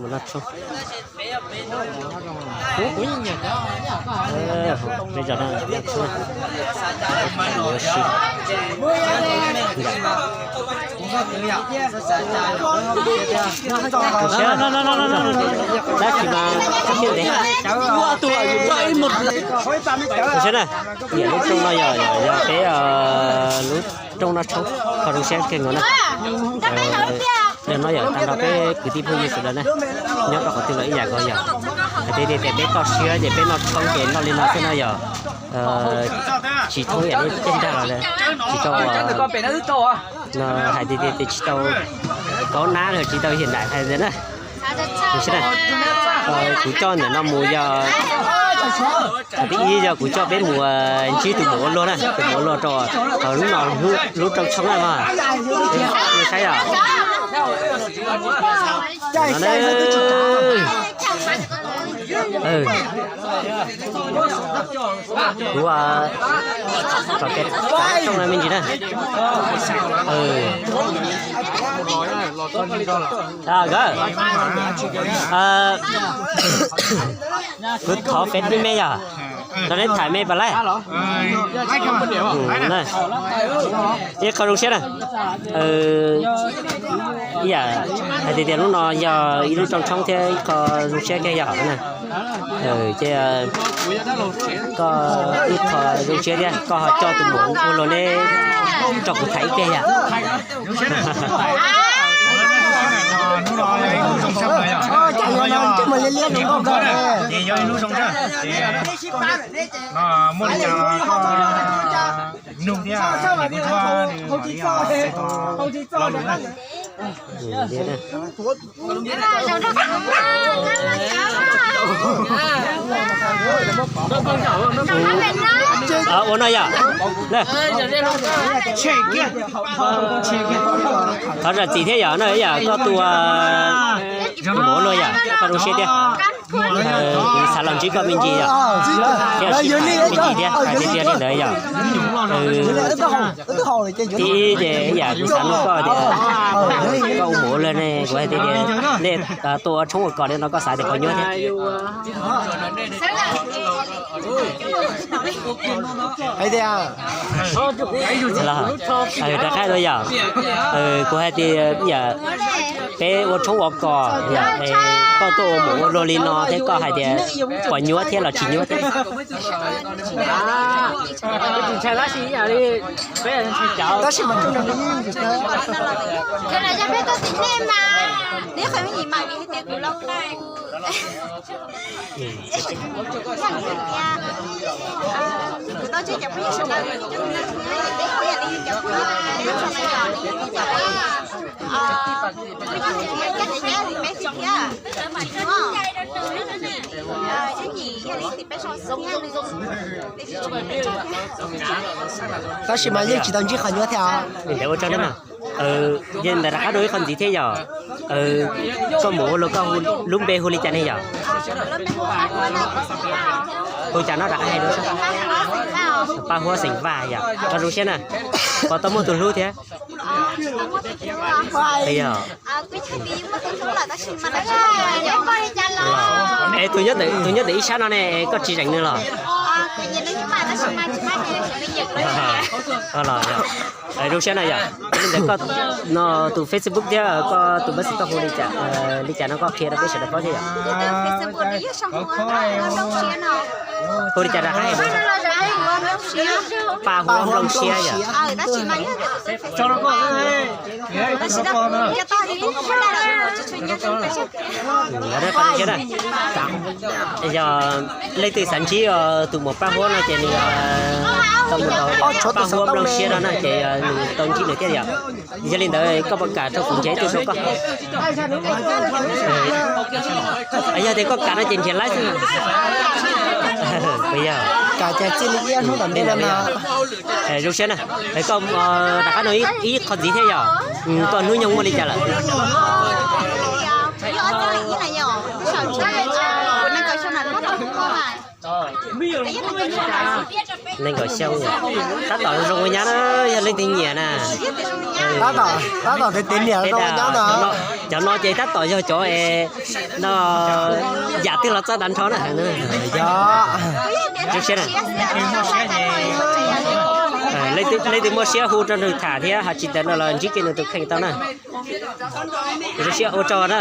Noj tshoob. Peb zaum no noj tshoob. Tab sis mas zoo siab na, yog lub rooj no yog, yog peb lub rooj noj tshoob, kho zoo siab kawg nkaus na. Nim no yog tag nrho peb kwv tij phooj ywg sawv daws na, nyob rau qhov twg los ib yam nkaus yog. Hais tias tias peb toj siab ces peb noj tshoob ces noj li no xwb no yog. Tsis thoob ib yam li tej nrag los lawm, tsis tau no hais tias tias tsis tau kaub nab los tsis tau hiam daim hais ntawd na. Kuv coj ntawm no mus yog, thib ib yog kuv coj peb mus ntsib tus muam ua luag na, tus muam ua luag rau qhov lub no, lub rooj tshoob na mas. Saib os. Kuv tsom kev txav rooj no me ntsis na. Nkawd, kuv thov fem me me yog, rau neb tham me pas laib. Ib qho zoo siab na. Ib yam hais tias tias lub no yog ib lub rooj tshoob thiab ib qho zoo siab kiag yog na. Ces koj ib qho zoo siab thiab koj ho coj tus muam ua luag neb rau kuv tham ib pliag yom. Muaj li cas los koj nug thiab, kuv tsis txog, tsis txog. Ua no yom. Thov zam txim thiab yom, no yom koj tus muam ua luag yom, koj zoo siab thiab. Kuv xav los ntsib koj me ntsis yom. Thiab sib tham me ntsis thiab hais tiag tiag li ntawd yom. Tib ces yam kuv xav nug koj tias koj ua muam ua luag ne, kuv hais tias tias nej tuaj ua tshoob ua kos li no koj xav tias puas nyuaj thiab? Hais tias, rov qab dua yom. Kuv hais tias yam peb ua tshoob ua kos yom, koj tuaj ua muam ua luag li no thiab koj hais tias puas nyuaj thiab los tsis nyuaj thiab? Tab sis mas, peb tuaj tim nej mas, neb qhov me nyuam mas vim hais tias kuv los kuv, kuv tau tseg cov phooj ywg sawv daws, peb hu yam li cov phooj ywg peb sawv daws yom, li cov phooj ywg caj ces cab li peb tsis thiab, tsis nyuaj, tsis nyuaj, yog li tim peb zoo xwb thiab. Tab sis mas yeej tsis tau ntsib qhov nyuaj thiab os. Ua tsaug na. Yog ntawd rov qab dua ib qho ntxiv thiab yom. Koj muam ua luag koj lub npe hu li cas ne yom? Hu cas no rov qab hais dua. Paj Huab xeem Vaj yom, koj zoo siab na. Puas tau muaj tus hlub thiab? Es tus nyob ntawm ib sab no ne, koj tsis zeem nws los? Zoo siab na yom. Li ntawd koj no tus Facebook thiab koj tus npawb xov tooj hu li cas, li cas no koj qhia rau peb sawv daws paub thiab yom. Hu li cas rov qab? Paj Huab Nplooj Siab yom. Yog leej twg xav ntsib tus muam Paj Huab no ces nws tau mus rau Paj Huab Nplooj Siab no na ces nws tau ntsib nws thiab yom. Yog li ntawd koj puas kam rau kuv nrhiav ib tug rau koj? Yog tias koj kam no ces nrhiav laib xwb. Puas yog? Zoo siab na. Koj rov qab no ib qho ntxiv thiab yom. Koj hnub nyoog muaj li cas lawm? Nees nkaum xyoo, tab tom zoo ua nyab na, yog leej twg nyiam na. Tab tom tias tias nyiam zoo ua nyab na. Cov no ces tab tom yog cov no yam twg los txawj tag nrho na. Yog, leej twg muaj siab hu rau nws tham thiab ho tsis tas no los ntsib kiag nws tus kheej tau na. Zoo siab ua tsaug na.